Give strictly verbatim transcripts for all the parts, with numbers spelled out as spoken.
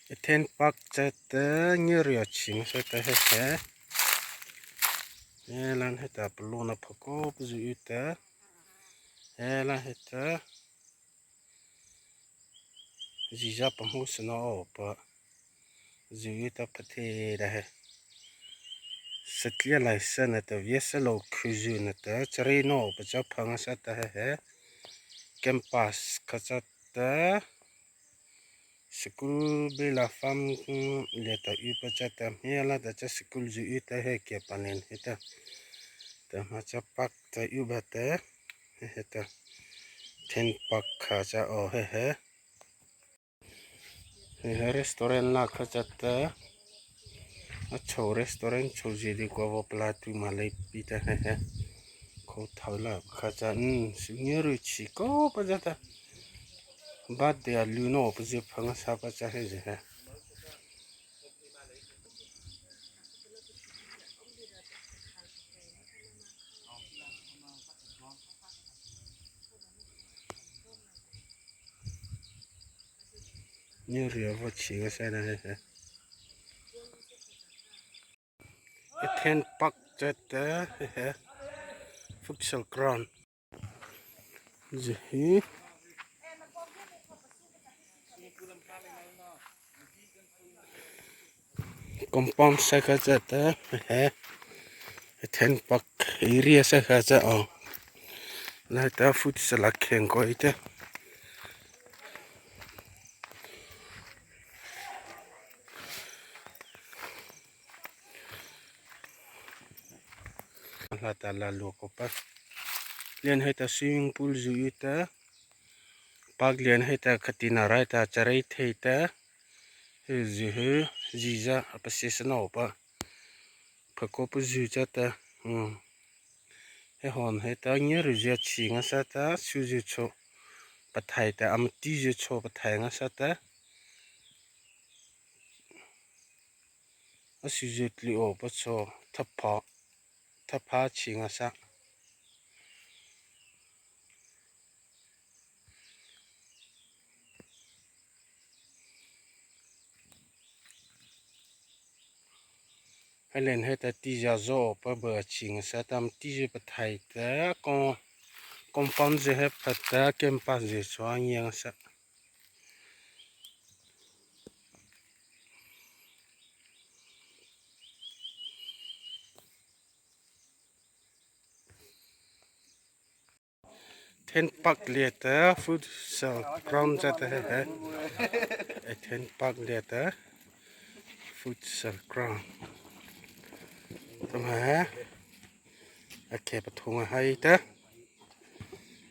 Athens Park chata ngiario chhih ngâsâ ta he he. He la heta palôh na pha kô pazu y ta. He la heta. Ziza pahmo sano awpa zu y ta pha thei ta he. Satlia lai sa nata viasa lo khuzu nata chari no pa cha pha ngâsâ ta he he. Campus kha chata. School bela farm liata y pa chata hmiala ta cha school zu y ta he kia panen heta. Ta hma cha park ta y ba ta. He heta. Athens Park kha cha o he he. He he restaurant la kha chata. A chô restaurant chô zy di kua vo pla tu ma lei pi ta he he. Kho thau la kha cha, um, su ngiario chhih kô pa chata. Ba de a lu no pa zy pha ngâsâ pa cha he zy he. Ngiario va chhih ngâsâ na he he. Athens Park chata he he. Futsal ground. Zy hi. Compound sa kha chata he. Athens Park area sa kha cha o. La ta futsal a kheng ko i te. La ta la lu ko pa. Lian heta swimming pool zu y ta. Park lian heta khatina rai ta charai thei ta. He zy he ziza a pa se sano pa. Pha kô pazu chata. Um. He hon heta ngiario zy a chhih ngâsâ ta, su zy chô pathai ta, ama ti zy chô pathai ngâsâ ta. A su zy tli o pa chô thapha, thapha chhih ngâsâ. He lian heta ti zy zo pa ba chhih ngâsâ ta, ama ti zy pathai ta, ko compound zy he pha ta, campus zy chô a ngia ngâsâ. Athens Park liata futsal ground chata he he. Athens Park liata futsal ground. Tama he. A khe pathum a hai ta.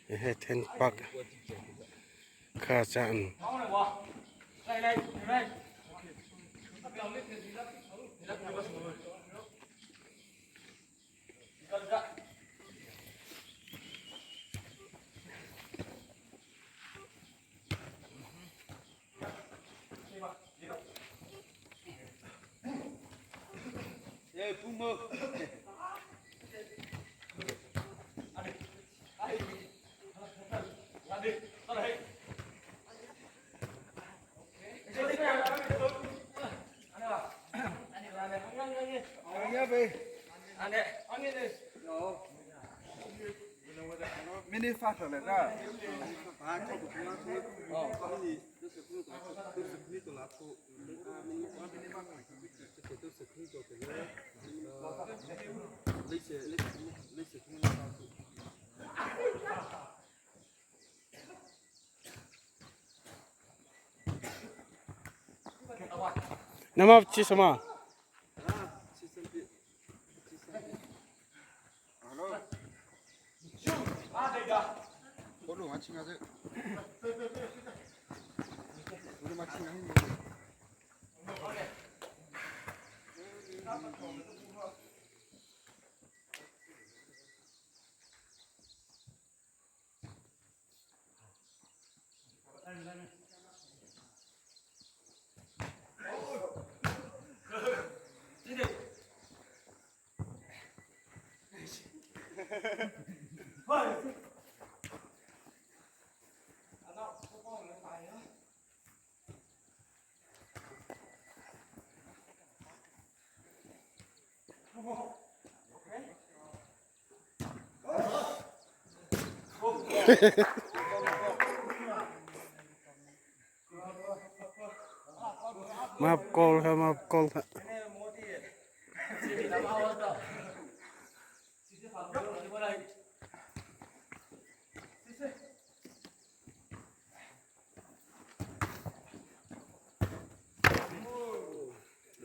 He Athens Park kha cha an. Nama chi sama? Map kol ha, map kol ha.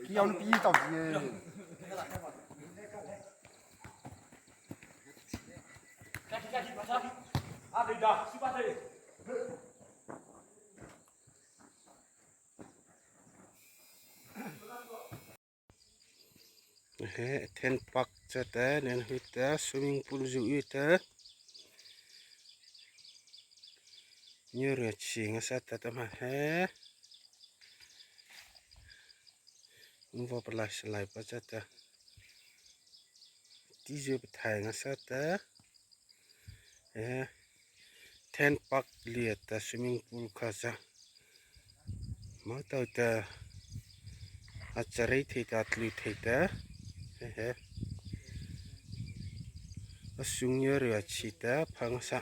Ki yaw na pi tao zi. He, tent park chata, nen hu ta, swimming pool zu u ta. Nyu ria chi nga sa ta ta ma he. Nvo palai salai pa chata. Ti zu pathai nga sa ta. Eh, tent park liata swimming pool kha cha. Mâ tao ta a charei thei ta, a tlu thei ta. Eh, eh. A sung ya ri a chi ta phang sa.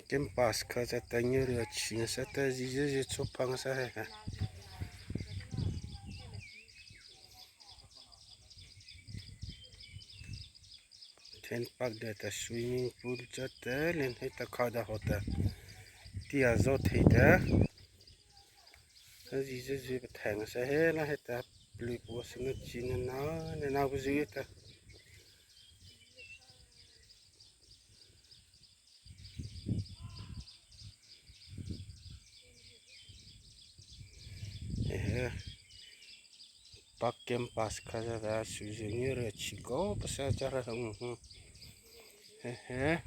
Campus kha cha ta nyu ri a chi nga sa ta zi zi zi cho phang sa he ha. Tent park de ta swimming pool cha ta len he ta kha da ho ta. Ti a zo thei ta. Zi zi zi pathai nga sa he la he ta pli po sa na chi na na na na bu zi ta. Eh, park campus kha cha ta su zi nyu ri a chi ko pa sa cha ra hung hung. Eh, eh.